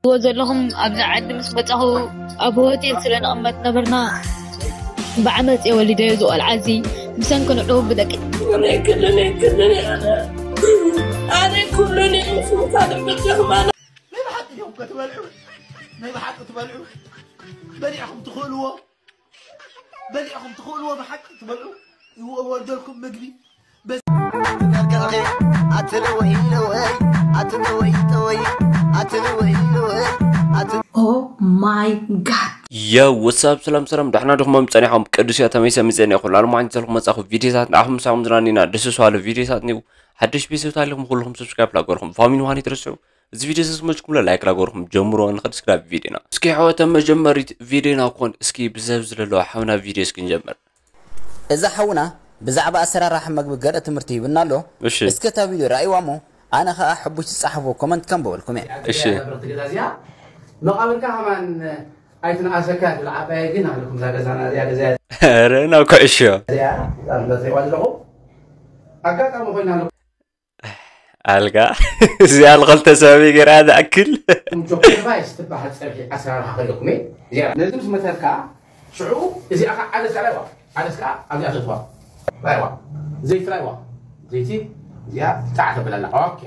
ትብልዎ ዘለኹም ኣብዚ ዓዲ ምስ መጻኹ ኣብ ሆቴል ስለ ንቕመጥ ነበርና። ብዓመጽ እየ ወሊደዮ እዚ ቆልዓ እዚ። ብሰንኪ ንዑ ብደቂ ክልል ክልል ኣነ ኣነ ኩሉን ምስምካ ድምፅኹም ኣነ ናይ ብሓቂ ዲኹም ክትበልዑ ናይ ብሓቂ ትበልዑ በሊዕኹም ትኽእልዎ በሊዕኹም ትኽእልዎ ብሓቂ ትበልዑ ይወርደልኩም ምግቢ Oh my god. Yo, what's up? ሰላም ሰላም፣ ዳሕና ድኹም ጸኒሖም ቅዱስ እያ ተመይሰ ምጸኒ ይኹን ላሉ ማን ዘልኩ መጻኹ ቪዲዮታት ንዓኹም ሳኹም ዝናኒና ደስ ዝዋለ ቪዲዮታት ኒው ሓድሽ ቤተሰብ ታሊኹም ኩልኹም ሰብስክራይብ ላገርኩም ፋሚሊ ዋን ይትረስዑ። እዚ ቪዲዮ ዝመችኩም ላይክ ላገርኩም ጀምሮ ንኸድ ስክራይብ ቪዲዮና እስኪ ሕወተ መጀመሪት ቪዲዮና ኮን እስኪ ብዘብ ዝለለዋ ሓውና ቪዲዮ እስኪ ንጀምር። እዛ ሓውና ብዛዕባ ኣሰራርሓ መግቢ ገለ ትምህርቲ ሂብና ኣሎ። እሺ። እስከ እታ ቪድዮ ረኣይዋ እሞ ኣነ ኸኣ ሕቡሽ ዝጸሓፎ ኮመንት ከንብበልኩም እየ። እሺ። መቓብርካ ከማን ኣይትንኣሰካ ትብል ዓባየ ግን ኣለኩም እዛ ገዛና እዚኣ ገዛ ኧረ ናብ ኩዕሾ እዚኣ ዛርበትዋ ኣለኹ ኣጋጣሚ ኮይና ኣለኹ ኣልጋ እዚኣ ንኸልተ ሰብ ገይራ ዝኣክል ጆኮባይስ ትበሃል ፀብሒ ኣሰራርሓ ከለኩም እየ እዚኣ ነዚ ምስ መተርካ ሽዑ እዚኣ ከዓ ዓደስ ራይዋ ዓደስ ከዓ ኣብዚኣ ተትዋ ራይዋ ዘይቲ ራይዋ ዘይቲ እዚኣ ጣዕ ተብለላ ኦኬ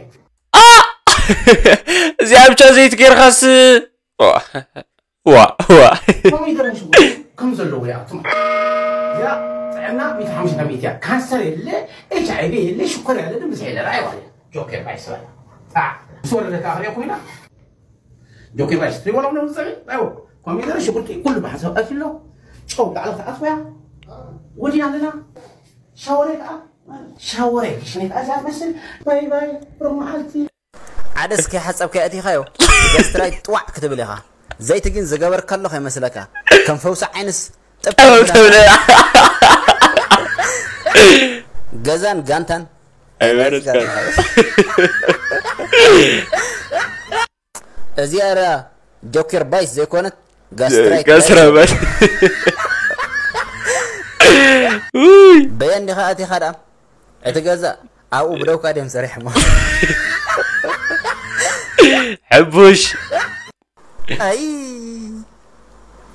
እዚኣ ብቻ ዘይት ጌርካስ ዋ ዋ ኮሚደረን ሽጉርትን ከም ዘለዎ ይኣቱ ማለት እዚኣ ጥዕና ሚእቲ ሓሙሽተ ሚእቲ እያ ካንሰር የለ ኤች ኣይ ቪ የለ ሽኮር ያለ ደም የለ ራይዋ ጆኬር ባይስ በላ ጣዕ ምስ ወረደ ከዓ ክሪኦ ኮይና ጆኬር ባይስ ትሪዎ ሎም ነው ዝፀሪ ራይዎ ኮሚደረ ሽጉርቲ ኩሉ ብሓንሳብ ኣትሎ ጨው ላዕለ ክትኣትወያ ወዲና ኣለና ሻወረ ከዓ ሻወረ ክሽነ ከዓ እዚኣ ትመስል ባይ ባይ ሮም መዓልቲ ዓደስ ከይሓጸብካ ኣእቲኻዮ ገስትራይት ጥዋዕ ክትብል ኢኻ። ዘይቲ ግን ዝገበርካሉ ከይመስለካ ከም ፈውሲ ዓይንስ ጥብ ተብለ ገዛን ጋንታን ኣይበረትካ እዚኣ ርኣ ጆኬር ባይስ ዘይኮነት ጋስትራይት ጋስራበት ውይ በየን ዲኻ ኣቲኻ ደኣ እቲ ገዛ ኣብኡ ብደውካ ድዮም ሰሪሖሞ ሕቡሽ ኣይ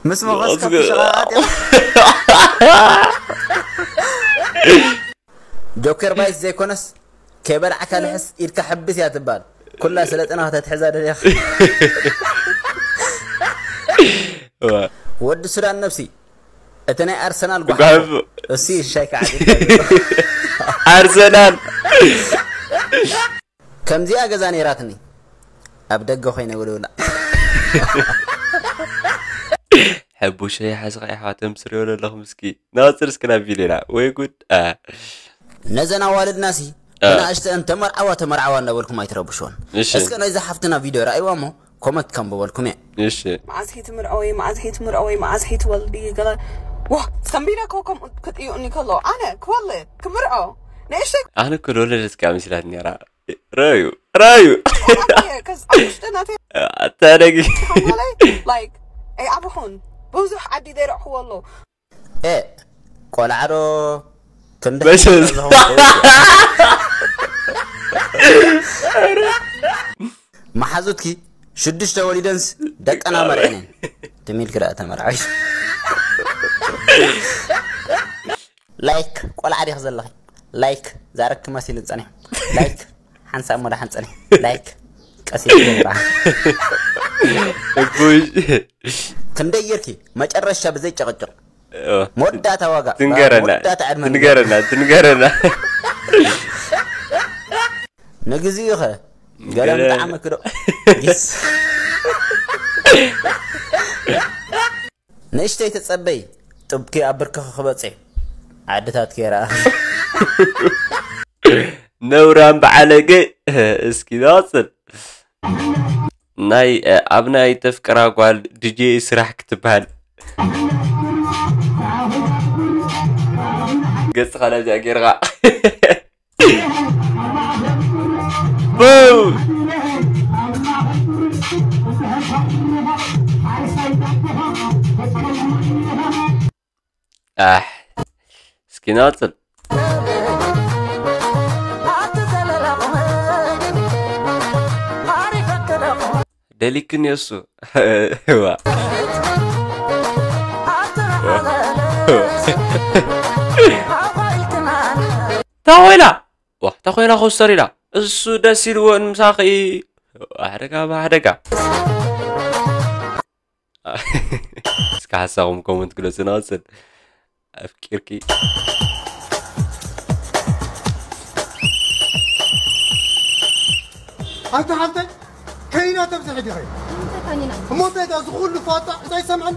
ምስ መኸስ ከብቲ ሸቓቓት እዮም ጆከር ባይስ ዘይኮነስ ከይበላዕካ ልሕስ ኢድካ ሕብስ እያ ትበሃል ኩላ ስለ ጥና ከተትሕዛ ደሊኻ ወዲ ሱዳን ነብሲ እቲ ናይ ኣርሰናል ጓሓፎ እሲ ሻይ ከዓ ኣርሰናል ከምዚኣ ገዛ ነይራትኒ ኣብ ደገ ኮይነ ውልውላ ሕቡሸይ ሓዝኻ ኢኻ ተምስርዮ ዘለኹም እስኪ ንቐፅል እስኪ ናብ ቪሌና ወይ ጉድ ነዘን ኣዋልድና ሲ ንኣሽተአን ተመርዓዋ ተመርዓዋ እንዳበልኩም ኣይትረብሽወን እሺ። እስከ ናይዛ ሓፍትና ቪድዮ ረኣይዋ እሞ ኮመንት ከንብበልኩም እየ እሺ መዓዝ ሄትምርዐወይ መዓዝ ሄትምርዐወይ መዓዝ ሄትወልዲ ገለ ዋ ሰንቢለ እኮ ከምኡ ክጥይቁኒ ከለዉ ኣነ ክወልድ ክምርዖ ንእሽተይ ኣነ እኮ ዝወለደት ከኣ መሲላትኒ ነራ ረዩ ረዩ ከስ ኣብ ውሽጢ ናተይ ኣታደጊ ሓንጎለይ ላይክ ኣይዓበኹን ብዙሕ ዓዲ ዘይረእኽዎ ኣለዉ ኤ ቆልዓ ዶ ክንዲ በሸዝ። ዝኸውን መሓዙትኪ ሽዱሽተ ወሊደንስ ደቀና መርዐነን ትሚልክ ደኣ ተመርዓሽ ላይክ ቆልዓ ዲኽ ዘለኺ ላይክ ዛረክ መሲልን ጸኒሑ ላይክ ሓንሳብ እሞ ደሓን ጸኒሑ ላይክ ቀሲል እቡይ ክንደይ ጌርኪ መጨረሻ ብዘይ ጨቕጭቕ መወዳእታ ዋጋ ትንገረና መወዳእታ ዕድመ ትንገረና ትንገረና ንግዚኡ ኸ ገለ ምጥዓመኪ ዶ ጊስ ንእሽተይ ተጸበይ ጡብኪ ኣብ ብርክኺ ክበጽሕ ዓድታት ከይረኣ ነውራም በዓለገ እስኪ ንቐጽል ናይ ኣብ ናይ ተፍቅራ ጓል ድጄ ስራሕ ክትበሃል ገጽኻ ናብዚኣ ጌርኻ ኣሕ እስኪ ናጽል ደሊክኒ እሱ። እዋ። እዋ። እዋ። ታወላ። ዋ፣ ታኾይና ኮስተር ኢላ። እሱ ደስ ኢልዎ ንምሳኺ። ኣሕደጋ፣ ኣሕደጋ። እስከ ሓሳኹም ኮመንት ግለጹ ንቐጽል። ኣፍቂርኪ። ኣንታ ሓፍተይ፣ ከይና ተብዝሒ ዲኺ? እንታይ ካኒና? እሞ እንታይ ደኣ እዚ ኩሉ ፋጣ እንታይ ሰምዐን?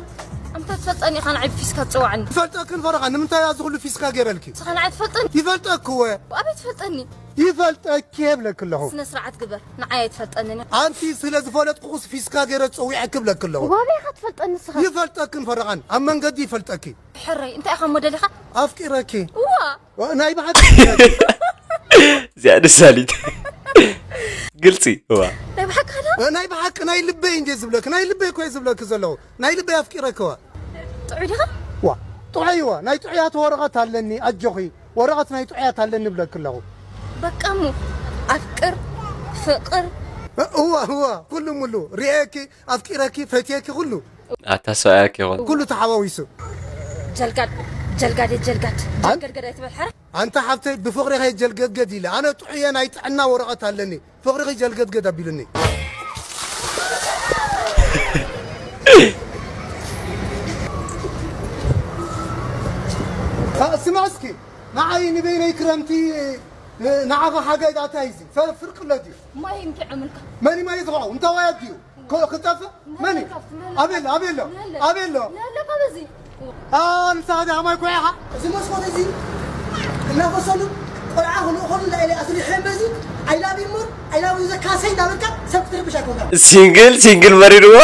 ኣንታ ትፈልጠኒ ኢኻ ንዓይ ብፊስካ ትጽውዓኒ። ይፈልጠክን ፈረኻ፣ ንምንታይ ደኣ እዚ ኩሉ ፊስካ ገይረልኪ? ንስኻ ንዓይ ትፈልጠኒ? ይፈልጠኪ እወ። ኣበይ ትፈልጠኒ? ይፈልጠኪ እየ ብለኪ ኣለኹ። ስነ ስርዓት ግበር፣ ንዓይ ኣይትፈልጠንን ኢኻ። ኣንቲ ስለ ዝፈለጥኩስ ፊስካ ገይረ ጸዊዐኪ ብለኪ ኣለኹ። ዋበይ ኢኻ ትፈልጠኒ ንስኻ? ይፈልጠክን ፈረቓን፣ ኣብ መንገዲ ይፈልጠኪ። ሕረይ፣ እንታይ ኢኻ ሞዴል ኢኻ? ኣፍቂረኪ። እዋ። ዋ፣ ናይ ብሓቂ ኣፍቂረኪ። እዚኣ ደስ ኣሊት። ግልጺ፣ እዋ። ናይ ብሓቂ ዶ? ናይ ብሓቂ፣ ናይ ልበይ እንዴ ዝብለኪ፣ ናይ ልበይ እኮ እየ ዝብለኪ ዘለኹ። ናይ ልበይ ኣፍቂረኪ፣ እዋ። ጥዑይ ዲኻ? ዋ፣ ጥዑይ፣ እዋ። ናይ ጥዑያት ወረቐት ኣለኒ፣ ኣጆኺ። ወረቐት ናይ ጥዑያት ኣለኒ እብለኪ ኣለኹ። በቃ እሞ፣ ኣፍቅር፣ ፍቕር። እ-፣ እዋ፣ እዋ፣ ኩሉ ሙሉ። ርእየኪ፣ ኣፍቂረኪ፣ ፈትየኪ፣ ኩሉ። ኣታ ሰብኣያኪ ይኹን። ኩሉ ተሓዋዊሱ። ጀልጋድ፣ ጀልጋድ፣ ጀልጋድ። ኣን-፣ ጀልገድገድ ኣይትበል፣ ሕረ። ኣንታ ሓብተይ፣ ብፍቕሪ ከይጀልገድገድ ኢለ። ኣነ ጥዑየ ናይ ጥዕና ወረቐት ኣለኒ። ፍቕርኺ ጀልገድገድ ኣቢሉኒ። እ፣ ስማዕ እስኪ፣ ንዓይ ንበይነይ ክረምቲ፣ እ፣ ንዓኻ ሓጋይ ዳታ እዩ እዚ። ፈ-፣ ፍርቂ ኣሎ ድዩ? ማይ እንኪ ዕምልካ። መን እዩ ማይ ዝኸዖ? እንታዋይ ኣድዩ? ኮ-፣ ክጠፍእ? መን እዩ? ናለ ካብቲ ናለ። ኣቤሎ፣ ኣቤሎ፣ ናለ። ኣቤሎ። ናለ ካብ እዚ። ኣ፣ ንስኻ ዲኻ ማይ ኩዒኻ? እዚ መስኮት እዚ ክናፈሰሉ፣ ቆልዓ ክልእኸሉ እንዳኢለ ኣስሪሐ እምበር እዚ፣ I love you more፣ I love you ዘካሰይ እንዳበልካ ሰብ ክትርብሽ ኣይኮንካን። ሲንግል፣ ሲንግል መሪርዎ።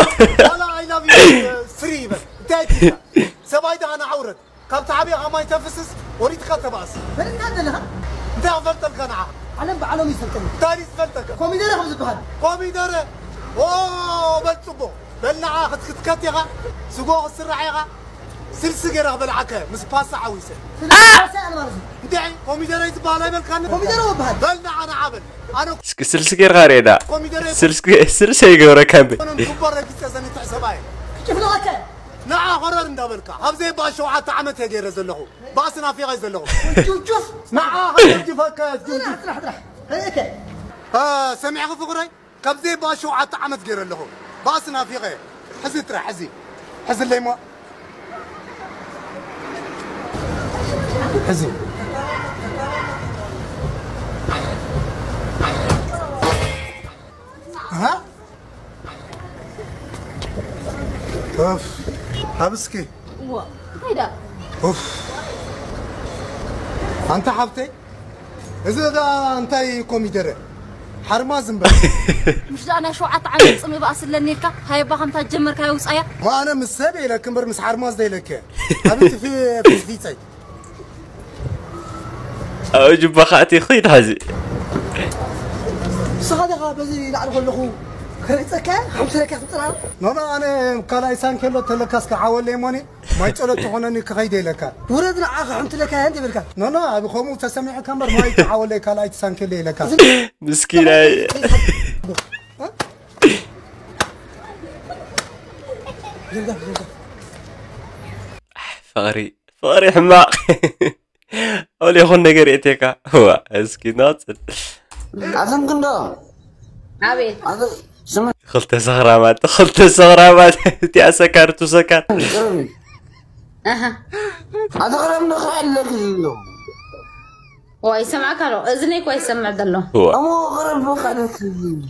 ዋላ I love you፣ እ፣ ስሪ ይበል። እንታይ ትብላ? ሰብኣይ ዲኻ ንዓውረድ። ካብ ተዓቢኻ ማይ ተፍስስ፣ ወሪድካ ተባእስ። በልካ ዘለኻ? እንታይ ክፈልጠልካ ንዓ? ዓለም ብዓለሙ ይፈልጠኒ። እንታይ ድዩ ዝፈልጠካ? ኮሚደረ ከም ዝበሃል። ኮሚደረ? ኦ፣ በል ጽቡቕ። በል ንዓ ክትክትከት ኢኻ፣ ስጎ ክትስራሕ ኢኻ። ስልሲ ገይረ ክበልዓካ እየ፣ ምስ ፓስታ ሓዊሰ። ስልሲ ፓስታ እያ ማለት እዩ። እንታይ ኮሚደረ እዩ ዝበሃል ኣይበልካኒ? ኮሚደረ ይበሃል። በል ንዓ፣ ንዓ በል። ኣነ እስኪ ስልሲ ገይርካ ርኤና። ኮሚደረ ስልሲ፣ ስልሲ ይገብረካ እንዴ? ኮነ ክቦ ረጊጸ ዘንትዕ ሰብኣይ። ክጭፍልቐካ እየ። ንዓ ኾረር እንዳበልካ፣ ኣብ ዘይባ ሸውዓተ ዓመት እየ ገይረ ዘለኹ። ባእሲ ናፊቐ ዘለኹ። ጁፍ፣ ጁፍ። ንዓ ኸጀፍጅፈካ እየ፣ ጁፍ፣ ጁፍ። ጥራሕ፣ ጥራሕ፣ ጥራሕ። እ፣ እከ። እ፣ ሰሚዕኺ ፍቕረይ? ካብ ዘይባ ሸውዓተ ዓመት ገይረ ኣለኹ። ባእሲ ናፊቐ እየ። ሕዚ ጥራሕ፣ ሕዚ። ሕዝለይ እሞ። ሕዚ። ኣሃ። ኡፍ፣ ኣብ እስኪ። እዋ፣ እንታይ ደኣ? ኡፍ። ኣንታ ሓብተይ፣ እዚ ደኣ እንታይ ኮሚደረ? ሓርማዝ እምበር። ምሽ ደኣ ናይ ሸውዓተ ዓመት ጽምኢ ባእሲ ኣለኒ ኢልካ፣ ሃየባ ከምታ ጀመርካዮ ውጻያ። እሞ ኣነ ምስ ሰብ ኢለኪ እምበር ምስ ሓርማዝ ዶ ኢለኪ? ኣበይ ትፊ-፣ ፊስፊጸይ? ኣብ ጅባኻ ኣቲኺ ኺድ ሐዚ። ንስኻ ዲኻ በዚ ላዕሊ ከለኹ ከርእጸካ፣ ሓምሰለካ ክትጥራ? ኖኖ፣ ኣነ ካልኣይ ሳንኬሎ ተለካስ ክዓወለይ እሞኒ፣ ማይ ጸሎት ትኾነኒ ክኸይደ ኢለካ። ውረድ ንዓኻ ሓምትለካ እንደ በልካ። ኖኖ፣ ኣብ ኸምኡ ተሰሚዑካ እምበር ማይ ትዓወለይ ካልኣይቲ ሳንኬሎ ኢለካ። ምስኪናይ። ጀልጋፍ፣ ጀልጋፍ። ፍቕሪ፣ ፍቕሪ ሕማቕ። ኣውል ይኹን ነገር የእቴካ። ዋ፣ እስኪ ናጽል። ኣዘን ክንዶ። ኣቤት። ኣዘ-፣ ስማ። ክልተ ሰኽራማት፣ ክልተ ሰኽራማት። እቲኣ ሰካር፣ እቱ ሰካር። ቅርቢ። ኣሃ። ኣዘ ኸረም ንኽዕለክ ዝብሎ። ዋ፣ ይሰምዓካ ኣሎ። እዝነይ እኮ ይሰምዕ ዘሎ። ዋ። እሞ ኸረም ንኽዕለክ ዝብሎ።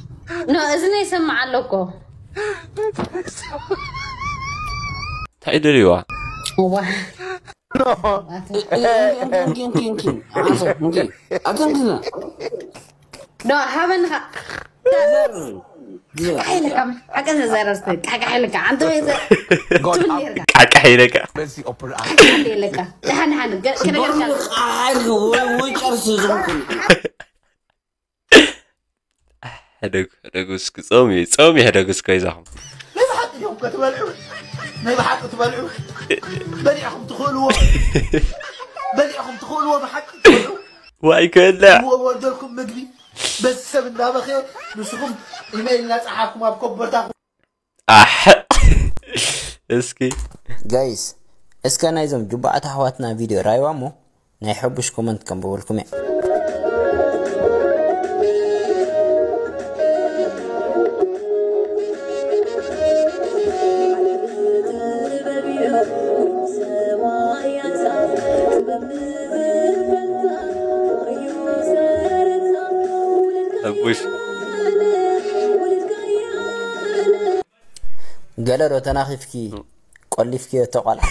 ኖ፣ እዝነይ ይሰምዕ ኣሎ እኮ። እንታይ ደልዩዋ? ዋ። ኖ። እንኪ፣ እንኪ፣ እንኪ፣ እንኪ። ዓሰብ፣ እንኪ። ኣትንክና። ኖ፣ ሃበንኻ። ዘር። ዘር። ቃቃ ኢለካ፣ ሓቂ ዘረርስ፣ ቃቃ ኢለካ። ኣንተ ወይ ዘ-፣ ትብል ነርካ። ቃቃ ኢለካ። ቃቃ ኢለካ። ደሓን፣ ደሓን፣ ገ-፣ ክነገርካ። ቃቃ ኢልካ፣ ወይ፣ ወይ ጨርሲ ዝኾንኩ። ሕደጉ፣ ሕደጉ እስኪ፣ ጾም እዩ፣ ጾም እዩ፣ ሕደጉ እስኪ፣ ይዛኹም። ናይ ብሓቂ ዲኹም ከ ትበልዑ? ናይ ብሓቂ ትበልዑ? በሊዕኹም ትኽእልዎ? በሊዕኹም ትኽእልዎ ብሓቂ ትበልዑ? ዋይ ከላ። እዎ፣ ወደልኩም ምግቢ በዚ ሰብ እንዳበኸየ፣ ንስኹም ኢመይል እናጸሓፍኩም ኣብ ኮቦርታኹም ኣሕ እስኪ ጋይስ፣ እስከ ናይዞም ጁባኣት ኣሕዋትና ቪድዮ ራይዋ እሞ ናይ ሕቡሽ ኮመንት ከንብበልኩም እየ። ሕቡሽ ገለ ዶ ተናኺፍኪ ቆሊፍኪዮ እቶ ቆልዓ?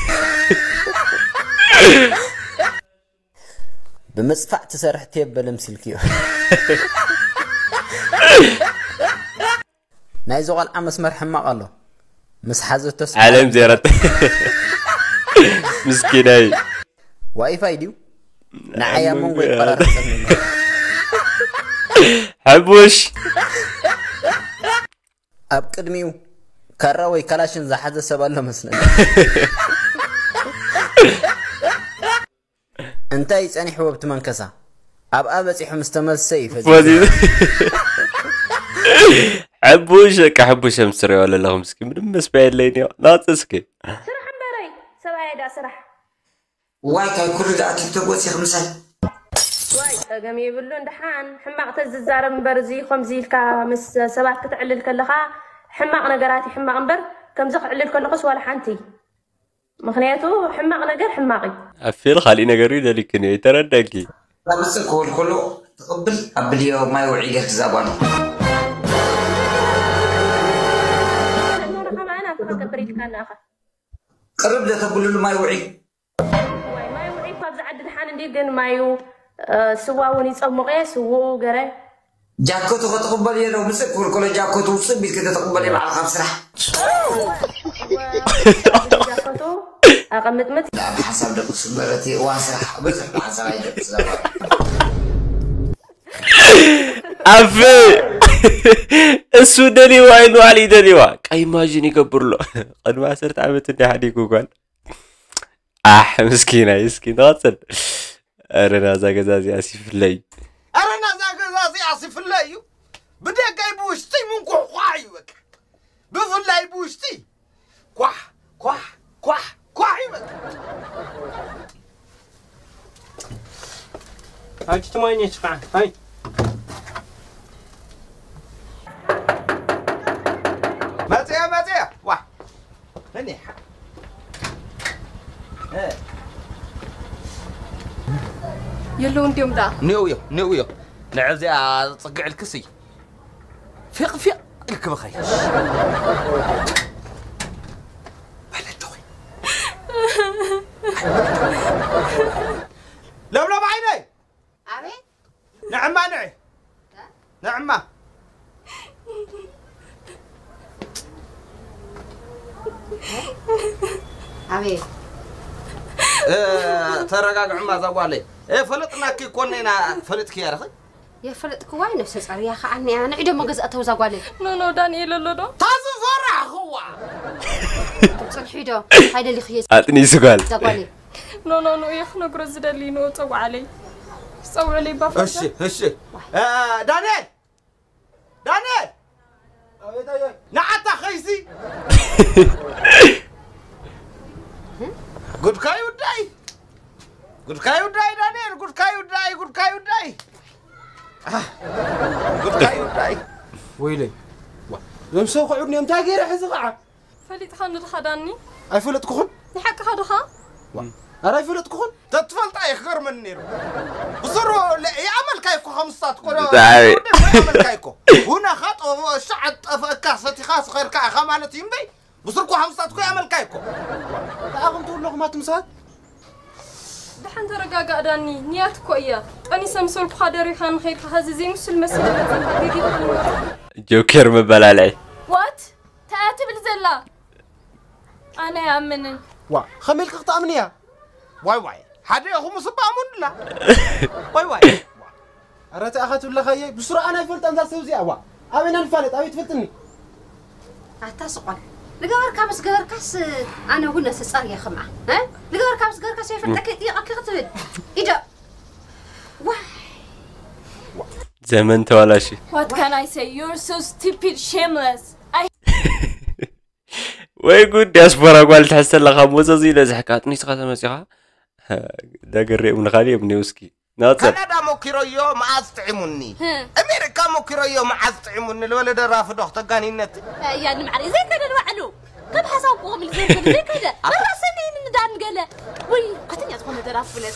ብምፅፋዕ ትሰርሕ ቴብ በለ ምስልክዮ። ናይዚ ቆልዓ መስመር ሕማቕ ኣሎ። ምስ ሓዘቶስ ዓለም ዜረት ምስኪናይ ዋይፋይ ድዩ? ንዓይ ኣብ መንጎ ይቆራረፅ። ሕቡሽ ኣብ ቅድሚኡ ካራ ወይ ካላሽን ዝሓዘ ሰብ ኣሎ መስለኒ። እንታይ ጸኒሕዎ ኣብቲ መንከሳ? ኣብኣ በጺሑ ምስ ተመልሰ እዩ ፈዚዙ። ፈዚዙ። ሕቡሽ በቃ ሕቡሽ ምስርዮ ኣለኹም እስኪ ምንም መስበያ የለይን እዮ ናወፅ እስኪ ስራሕ እምበረይ ሰብኣየ ዳ ስራሕ ዋይ ካብ ኩሉ ደኣ ቲክቶክ ወፂኺ ምሳይ ዋይ ጸገም የብሉን ደሓን ሕማቕ ተዝዛረብ እምበር እዚ ከምዚ ኢልካ ምስ ሰባት ክትዕልል ከለኻ ሕማቕ ነገራት እዩ ሕማቕ እምበር ከምዚ ክዕልል ከለኹስ ዋላ ሓንቲ ምኽንያቱ ሕማቕ ነገር ሕማቕ እዩ ኣፌል ካሊእ ነገር እዩ ደሊክን እዮ ይተረደኪ ከምፅእ ክብል ከሎ ትቕብል ኣብልዮ ማይ ውዒ ገርክ ዛጓኖ ከማና ትኸገብር ኢልካ ናኻ ቅርብ ለተብልሉ ማይ ውዒ ዋይ ማይ ውዒ እኳ ኣብዚ ዓዲ ድሓን እንዲ ግን ማዩ እ፣ ስዋ እውን ይፀሙቐ ስውኡ ገረ ጃኮቱ ከተቕበል እየ ዶ ምፅእ ክብል ከሎ ጃኮቱ ውፅእ ቢልክ ተተቕበል እየ ባዕልካ ኣብ ስራሕ ጃኮቱ ኣቐምጥምጥ ኣብ ሓሳብ ደቅሱ በረቲ እዋን ስራሕ ብዙሕ ሓሳብ ኣይደቅስ ዘባ ኣፍ እሱ ደሊዋ ኢሉ ባዕሉ ይደሊዋ ቃ ኢማጂን ይገብር ኣሎ ቅድሚ ዓሰርተ ዓመት እንዲ ሓዲጉ ጓል ኣሕ ምስኪናይ እስኪ ንቐፅል ኧረ ናዛ ገዛ እዚኣ ሲፍለይ ኣረ ናዛ ገዛ እዚኣ ሲፍለይ እዩ ብደገይ ብውሽጢ ምንኩሕኳሕ እዩ በቃ ብፍላይ ብውሽጢ ኳሕ ኳሕ ኳሕ ኳሕ እዩ በቃ Hadi tumayın çıkar. Hay. መፅያ መፅያ ዋ እኒ የለውን ድዮም ደኣ ኒው እዮ ኒው እዮ ንዕዚኣ ፅግዕልክስ እዩ ፊቕ ፊቕ ኢልክ ብኸይ በለዶኺ ለምለም ዓይነይ ኣቤት ንዕማ ንዒ ንዕማ ኣቤት ተረጋግዕማ እዛ ጓለይ ፈለጥናኪ ኮነና ፈለጥኪ ያረኸ የፈለጥክዋ ነብሰ ጸርያ ከዓ እኒኣ ንዒ ደሞ ገዛእተው እዛ ጓለይ ኖ ኖ ዳንኤል ኣሎ ዶ ታዝፈራኽዋ ፅንሒ ዶ ኣይደሊኽየ ኣጥኒሱ ጓል እዛ ጓለይ ኖ ኖ ንኡ እየ ክነግሮ ዝደሊ ንኡ ፀውዓለይ ዝፀውዕለይ ባፈ እሺ እሺ ዳንኤል ዳንኤል ንዓታ ኸይሲ ጉድካ ይውዳይ ጉድካ ይውዳይ ዳንኤል ጉድካ ይውዳይ ጉድካ ይውዳይ ጉድካ ይውዳይ ወይለይ እዞም ሰብ ክዕድኑ እዮም እንታይ ገይረ ሕዚ ከዓ ፈሊጥኻኒ ድኻ ዳኒ ኣይፈለጥኩኹን ንሓቅኻ ድኻ ኣረ ኣይፈለጥኩኹን ተትፈልጣ እየ ክገርመኒ ነይሩ ብስሩ ይኣመልካ እኮ ከምስታት ኮ ብጣዕሚ። ይኣመልካ እኮ ቡናኻ ጠፍኦ ሻዕ ጠፍእካ ሰቲኻ ስኸርካ ኢኻ ማለት እዩ እምበይ ብስርኩ ሓምሳት ኮ ይኣመልካ እኮ ተኣኹም ትውለኹም ኣቱም ሰባት ደሓን ተረጋጋእ ዳኒ ንያት እኮ እያ ጠኒሰ ምስ በልኩኻ ደሪኻ ንኸይድካ ኸዚ ዘይምስል መሲለ መፂእካ ገጊኻ ንመ ጆኬር መበላለዒ ዋት እንታይ ትብል ዘላ ኣነ ኣይኣምንን ዋ ከመይ ኢልካ ክትኣምን እያ ዋይ ዋይ ሓደ ኢኹም ስባሙንላ ዋይ ዋይ ኣረ ተኣኻ ትብለኻየ ብስሩ ኣነ ኣይፈልጣ እንዛ ሰብ እዚኣ ዋ ኣበይና ንፋለጥ ኣበይ ትፈልጥኒ ኣታ ስቋል ንገበርካ ምስ ገበርካስ ኣነ እውን ነስፀር እየ ከምኣ እ? ንገበርካ ምስ ገበርካስ የፍልጠካ ይጥየቐኪ ክትብል ኢደ ዋይ ዘመን ተዋላሺ What can I say? You're so stupid, shameless. I ወይ ጉድ፣ ዲያስፖራ ጓል ትሕዝ ተለኻ ሞዘዝ ኢለ ዝሕካ፣ ኣጥኒስኻ ተመጺኻ። ዳገሬ እምኒ ካልእ እምኒ ውስኪ። ናጽር። ካናዳ ሞኪረዮ መዓዝ ጥዒሙኒ። ኣሜሪካ ሞኪረዮ መዓዝ ጥዒሙኒ ልበለ ደራፊ ዶ ክተጋኒነት። እያ ንምዓሪ ዘይከደ ንባዕሉ። ከም ሓሳብ ክኾም ልዘርግን ዘይከደ። መራሰኒ ንዳን ገለ። ወይ ከተኛ ዝኾነ ደራፊ ፍለጥ።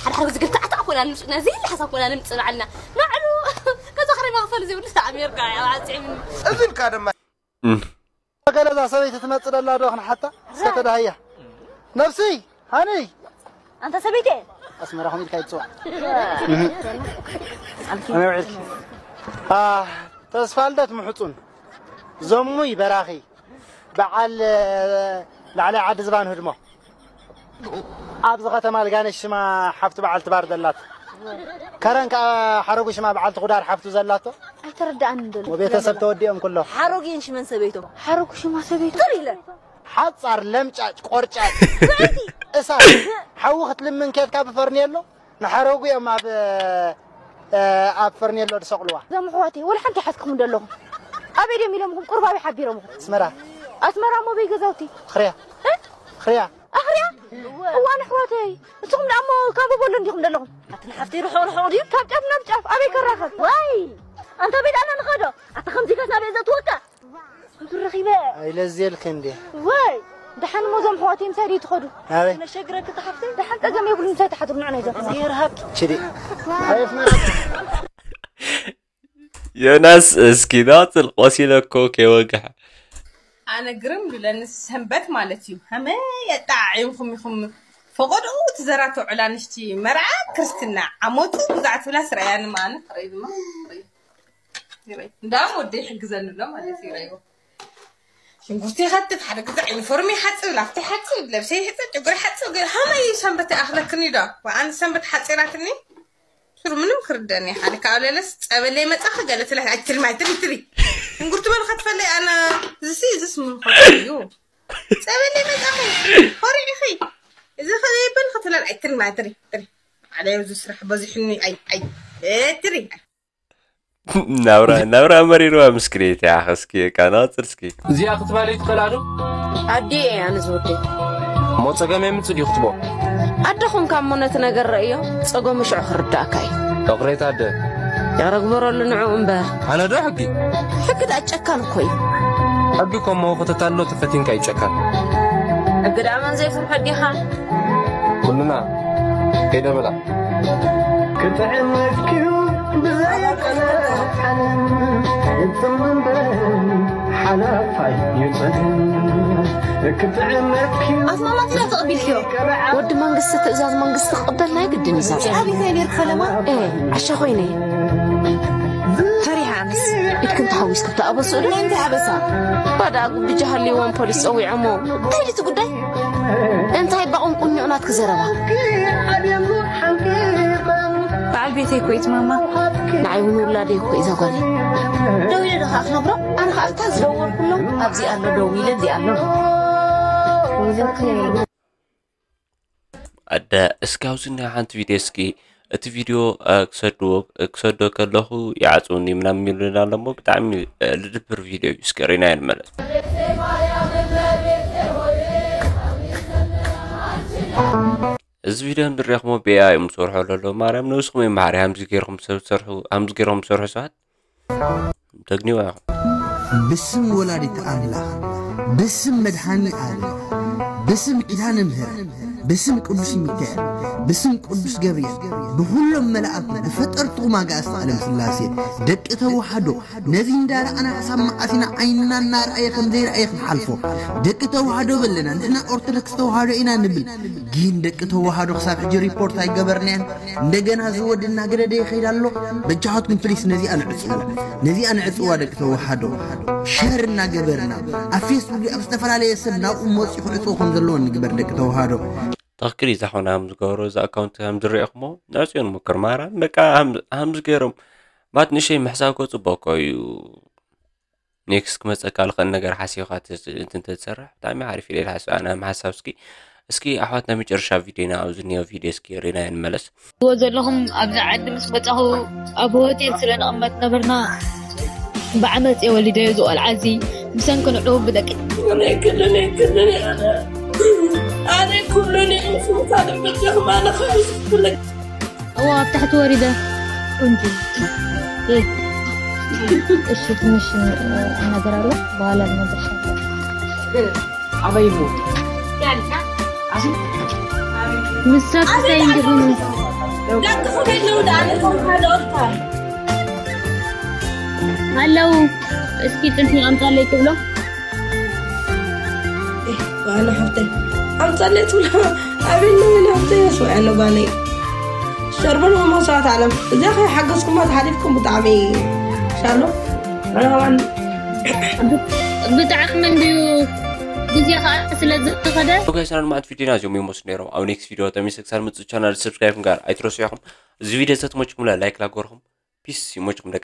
ሓደ ሓደ ግዜ ግልታዕ ታዕ ኮና ንምጽና፣ ዘይለ ሓሳብ ኮና ንምጽናዕና። ናዕሉ። ከዛ ኸረ መኽፈል ዘይብሉ ኣሜሪካ እያ መዓዝ ጥዒሙኒ። እዚ ኢልካ ድማ እም። ገለ እዛ ሰበይቲ ትመጽእ ደላ ዶ ክንሓታ? እስከ ተዳህያ። ነብሲ፣ ሃኒ። ኣንታ ሰበይቲ። ኣስመራ ኾም ኢልካ ይጽዋዕ። ኣነ ውዒልኪ። አ፣ ተስፋ ልደት ምሕጹን። ዘሙይ በራኺ። በዓል፣ ላዕላይ ዓዲ ዝባን ህድሞ። ኣብዚ ከተማ ልጋነሽ ሽማ ሓፍቱ በዓልቲ ባር ዘላቶ። ከረን ከኣ ሓረጉ ሽማ በዓልቲ ኹዳር ሓፍቱ ዘላቶ። ኣይተረዳኣንን ዘሎ። ወቤተሰብ ተወዲኦም ኩሎ። ሓሮጊን ሽመን ሰበይቶም። ሓረጉ ሽማ ሰበይቱ። ትር ኢለ። ሓጻር ለምጫጭ ቆርጫጭ። ብዕቲ። እሳት። ሓዊ ክትልምን ኬድካ ብፈርኔሎ። ንሓረጉ እዮም ኣብ፣ እ፣ ኣብ ፈርኔሎ ዝሰቕልዋ። እዞም ኣሕዋተይ፣ ወላ ሓንቲ ይሓትኩም እንደለኹም። ኣበይ ድዮም ኢሎምኹም? ቁርባብ ሓቢሮምኹም። ኣስመራ። ኣስመራ እሞ በይ ገዛውቲ? ኽርያ። እ? ኽርያ። ኣኽርያ? እዋን ኣሕዋተይ፣ ንስኹም ደኣ እሞ ካብ በሎ እንዲኹም ዘለኹም። ኣትን ሓፍተይ ርሑቕ ርሑቕ ድዩ? ካብ ጫፍ ናብ ጫፍ ኣበይ ከራኸብ? ዋይ! ኣንታ ቤት ኣና ንኸዶ። ኣታ ከምዚ ኢልካስ ናበይ ዘእትወካ? ብር ረኺበ። ኣይለዝየልክ እንዴ? ወይ! ደሓን እሞ እዞም ኣሕዋተይ ምሳይ ደይ ትኸዱ? ኣበይ? ነሸግረክ እታ ሓፍተይ። ደሓን ጸገም የብሉን ምሳይ ተሓድሩ ንዑ ናይዞም። እግዚኣብሔር ሃብኪ። ችዲ። ኣይ ኣስመራ። ዮናስ እስኪ ናጽል ቆሲለ እኮ ከይወግሐ። ኣነ ግርም ዝብለኒ ሰንበት ማለት እዩ። ከመይ የጣዒምኩም ኢኹም? ፈቐዶኡ ትዘራቶ ዕላንሽቲ መርዓ ክርስትና ዓመቱ ብዛዕ ትብላ ስርኣያ ንማኣነ ክርኢ ድማ ክርኢ። ይረይ። እንዳም ወደይ ይሕግዘኒ ኣሎ ማለት እዩ። ይረይዎ። ሽንኩርቲ ይኸትፍ፣ ሓደ ግዜ ዩኒፎርም ይሓጽብ፣ ላፍቲ ይሓጽብ፣ ለብሰ ይሕጽብ፣ ጭጉሪ ይሓጽብ፣ ገለ ሃመይ ሰንበት ይኣኽለክኒ ዶ? ወኣን ሰንበት ሓጺራትኒ። ሱር ምንም ክርደኒ ሓደ ካብ ለለስ ጸበለይ መጻኺ ገለ ትላ ኣይትልማይ ትሪ ትሪ። ሽንኩርቲ በል ኸትፈለይ ኣነ ዝሲ ዝስ ምን ኸትፈል እዩ። ጸበለይ መጻኺ ኾሪዕኺ። እዚ ኸይበል ኸትላል ኣይትልማይ ትሪ ትሪ። ዓለይ እዚ ስራሕ በዚሕኒ ኣይ ኣይ እ፣ ትሪ። ናብራ ናብራ መሪርዋ ምስክሬት ያኸ እስኪ ቃና ጽርስኪ። እዚኣ ክትባል ይትኽእላ ዶ? ኣዲኤ እየ ኣነ ዝወደይ። እሞ ጸገም የምጽእ ድዩ ክትቦ? ኣደ ኾንካ እሞ ነቲ ነገር ረእዮ፣ ጸገሙ ሽዑ ክርዳእካ እዩ። ይቕሬታ ኣደ። ይቕረ ግበረሉ ንዕኡ እምበር። ኣነ ዶ ሕጊ? ሕጊ ደኣ ጨካን እኮ እዩ። ሕጊ እኮ እሞ ከተታሎ ተፈቲንካ እዩ ጨካን። ሕጊ ደኣ መን ዘይፍርሖ ዲኻ? ኩልና ከይደ በላ። ክጥዕመኪ ብዘየቀለ ዓለም፣ ክጽምም በል ሓላፋይ እዩ ጸገም። ክጥዕመኪ ኣስማማት ኢና ተቐቢልክዮ። ወዲ መንግስቲ ትእዛዝ መንግስቲ ክቕበል ናይ ግድን እዩ። ዛዛ። ዓቢት ናይ ነርክ ፈለማ? ኤ፣ ዓሻ ኮይነ። ፈሪሓ ኣነስ። ኢድክን ተሓዊስክን ተኣበስኡ ዶ? ናይ እንታይ ኣበሳ? ባዳ ጉብጃ ሃልይዎም ፖሊስ ጸዊዖሞ። እንታይ ኢሉ እቲ ጉዳይ? እንታይ ባቑን ቁንዮቕ ናትኪ ዘረባ? በዓል ቤተይ እኮ እዩ እቲ ማማ። ንዓይ እውን ውላደይ እኮ እዩ እዛ ጓለይ። ደው ኢለ ዶ ከዓ ክነግሮ? ኣነ ከዓ እታ ዝደወልኩሎም ኣብዚ ኣሎ፣ ደው ኢለ እዚኣ ኣሎ። ኣደ፣ እስኪ ኣብዚ እኒኣ ሓንቲ ቪድዮ እስኪ፣ እቲ ቪድዮ፣ እ፣ ክሰድዎ፣ እ፣ ክሰዶ ከለኹ ይዓጽውኒ ምናምን ይብሉና ኣሎ እሞ ብጣዕሚ፣ እ፣ ልድብር ቪድዮ እዩ። እስኪ ሪናዮ ንመለስ። እዚ ቪድዮ እንድሪኹሞ ብኤኣይ እዮም ዝሰርሑ ኣለዉ። ማርያም ነብስኹም ይምሓር። ሃምዚ ገይርኩም ሰብ ትሰርሑ፣ ሃምዚ ገይርኩም ትሰርሑ ሰባት ተግኒዋ ኢኹም። ብስም ወላዲት ኣምላኽ፣ ብስም መድኃኒ ዓለም፣ ብስም ኪዳነ ምህረት፣ ብስም ቅዱስ ሚካኤል፣ ብስም ቅዱስ ገብርኤል፣ ብኹሎም መላእክቱ፣ ብፈጠርትኹም ኣጋእዝተ ዓለም ሥላሴ፣ ደቂ ተዋሕዶ፣ ነዚ እንዳረኣና ክሳብ መዓስ ኢና ዓይንና እናረኣየ ከም ዘይረኣየ ክንሓልፎ? ደቂ ተዋህዶ በለና፣ ንሕና ኦርቶዶክስ ተዋህዶ ኢና ንብል። ግን ደቂ ተዋህዶ ክሳብ ሕጂ ሪፖርት ኣይገበርናያን። እንደገና እዚ ወዲ እናገደደ ይኸይድ ኣሎ። በጃኻትኩም ፕሊስ ነዚኣ ንዕጽዋ። ነዚኣ ንዕጽዋ ደቂ ተዋህዶ። ሸር እናገበርና፣ ኣብ ፌስቡክ ኣብ ዝተፈላለየ ሰብ ናብኡ መጺኡ ክዕጽዎ ከም ዘለዎ ንግበር ደቂ ተዋህዶ። ትኽክል እዩ ዛኾነ ሃምዚ ገብሮ፣ እዚ ኣካውንት ሃምዚ ርኢኹሞ ንዕጽዮ ንሞክር። ማራ በቃ ሃም-፣ ሃምዚ ገይሮም ባት ንሸይ ምሕሳብ ከጽበኮ እዩ። ኔክስት ክመጸካ ልኽእል ነገር ሓሲብካ ተ-፣ እንትን ተትሰርሕ ብጣዕሚ ሓሪፍ ኢለ ይሓስብ ኣነ። ኣብ ሓሳብ እስኪ፣ እስኪ ኣሕዋት ናይ መጨረሻ ቪድዮና ኣብዚ እኒኦ ቪድዮ እስኪ ሪናዮ ንመለስ። እዎ ዘለኹም ኣብዚ ዓዲ ምስ መጻኹ ኣብ ሆቴል ስለ ንቕመጥ ነበርና። ብዓመፅ እየ ወሊደዮ። እዚ ቆልዓ እዚ ብሰንኪ ንዑ ብደቂ ክልኒ ክልኒ ኣነ ኣነ ኩሉኒ ምስምታ ድምፅኹም ኣነ ከብስክለ እዋ ኣብ ታሕቲ ወሪደ። ቆንጆ እሺ፣ ትንሽ ነገር አለ በኋላ ልነግርሻለሁ። ኣበይ ሞ ምሳት ሳይ እንዲሆኑ ደቅኹም የለው ዳኣነቶም ሓደ ኦርታ ኣለው። እስኪ ጥልፊ ኣምጣለይ ትብሎ። ባለ ሓፍተይ ኣምፀለይ ትብሎ ኣቤት ነው ምን ሓፍተይ መስዋዕ ያለው ባለይ ሸርበን መመሰዋት ዓለም እዚኣ ከይሓገዝኩማ ተሓሊፍኩም ብጣዕሚ ሻሎ ኣነ ከማን ብጣዕሚ እንድዩ ግዜ ከዓ ስለ ዝኸደ ኦኬ ሰላም ማዕት ቪዲዮና እዚኦም ይመስሉ ነይሮም። ኣብ ኔክስት ቪዲዮ ተመልሰ ክሳብ ምጽእ ቻናል ሰብስክራይብ ጋር ኣይትረሱ ኢኹም። እዚ ቪዲዮ ተትመችኩም ላይክ ላገርኩም ፒስ ይመችኩም ደቂ